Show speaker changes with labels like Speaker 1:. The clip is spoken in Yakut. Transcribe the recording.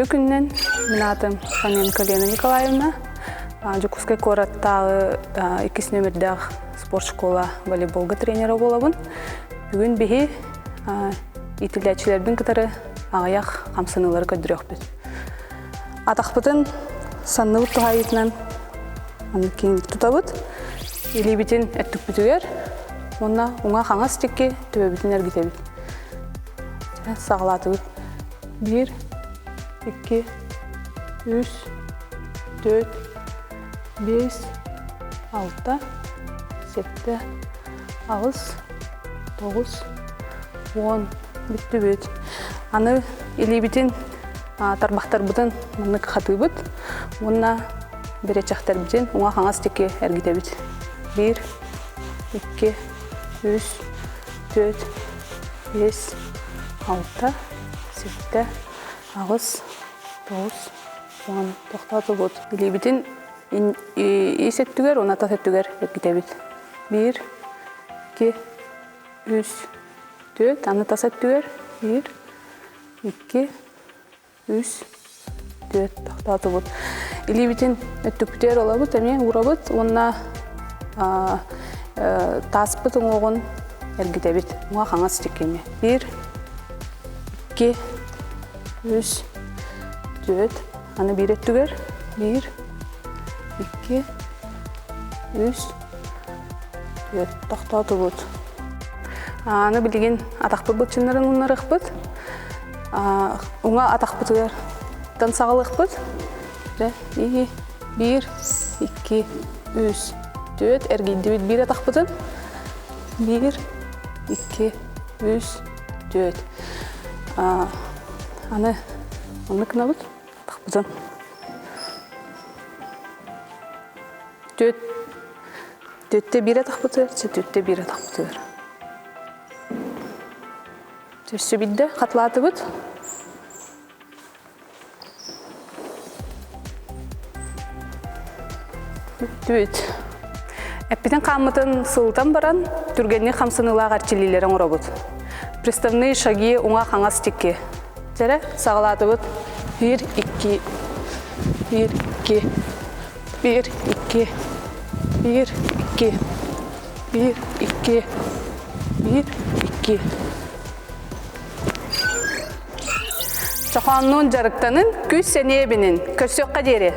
Speaker 1: Үтүө күнүнэн, мин аатым Фоменко Лена Николаевна. Дьокуускай куораттааҕы иккис нүөмэрдээх спорт школа волейболга тренера буолабын. Бүгүн биһи иитиллээччилэрбин кытары аҕыйах хамсаныылары көрдөрүөхпүт. Атахпытын санныбыт туһаайыытынан киин тутабыт. Илиибитин өттүкпүтүгэр уонна уҥа-хаҥас диэки төбөбүтүн эргитэбит. Саҕалаатыбыт. Биир, икки, үс, түөрт, биэс, алта, сэттэ, аҕыс, тоҕус, уон. Бүттүбүт. Аны илиибитин, тарбахтарбытын маннык хатыыбыт уонна бэрэчэхтэрбитин уҥа-хаҥас диэки эргитэбит. Биир, икки, үс, түөрт, биэс, алта, сэттэ, аҕыс, тоҕус, уон. Тохтоотубут. Илиибитин ис өттүгэр уонна тас өттүгэр эргитэбит. Биир, икки, үс, түөрт. Аны тас өттүгэр биир, икки, үс, түөрт. Тохтоотубут. Илиибитин өттүкпүтүгэр ылабыт, эмиэ уурабыт уонна тааспыт уҥуоҕун эргитэбит. Уҥа хаҥас диэки Биир, икки, үс, түөрт. Аны биир өттүгэр биир, икки, үс, түөрт. Тохтоотубут. Аны билигин атахпыт былчыннарын ууннарыахпыт. Уҥа атахпытыгар тан саҕалыахпыт. Биир, икки, үс, түөрт. Эргийдибит биир атахпытын. Биир, икки, үс, түөрт. Аны оннук гынабыт. Атахпытын. Түөрт. Түөртэ биир атахпытыгар, түөртэ биир атахпытыгар. Өссө биирдэ хатылаатыбыт. Бүттүбүт. Эппитин хааммытын сылытан баран, түргэнник хамсаныылаах эрчиллиилэри оҥоробут. Приставные шаги уҥа-хаҥас тикки. Дьэрэ, саҕалаатыбыт. Биир, икки, биир, икки, биир, икки, биир, икки, биир, икки, биир, икки. Чохооннуун дьарыктанын, күүс сэниэ эбинин. Көрсүөххэ диэри.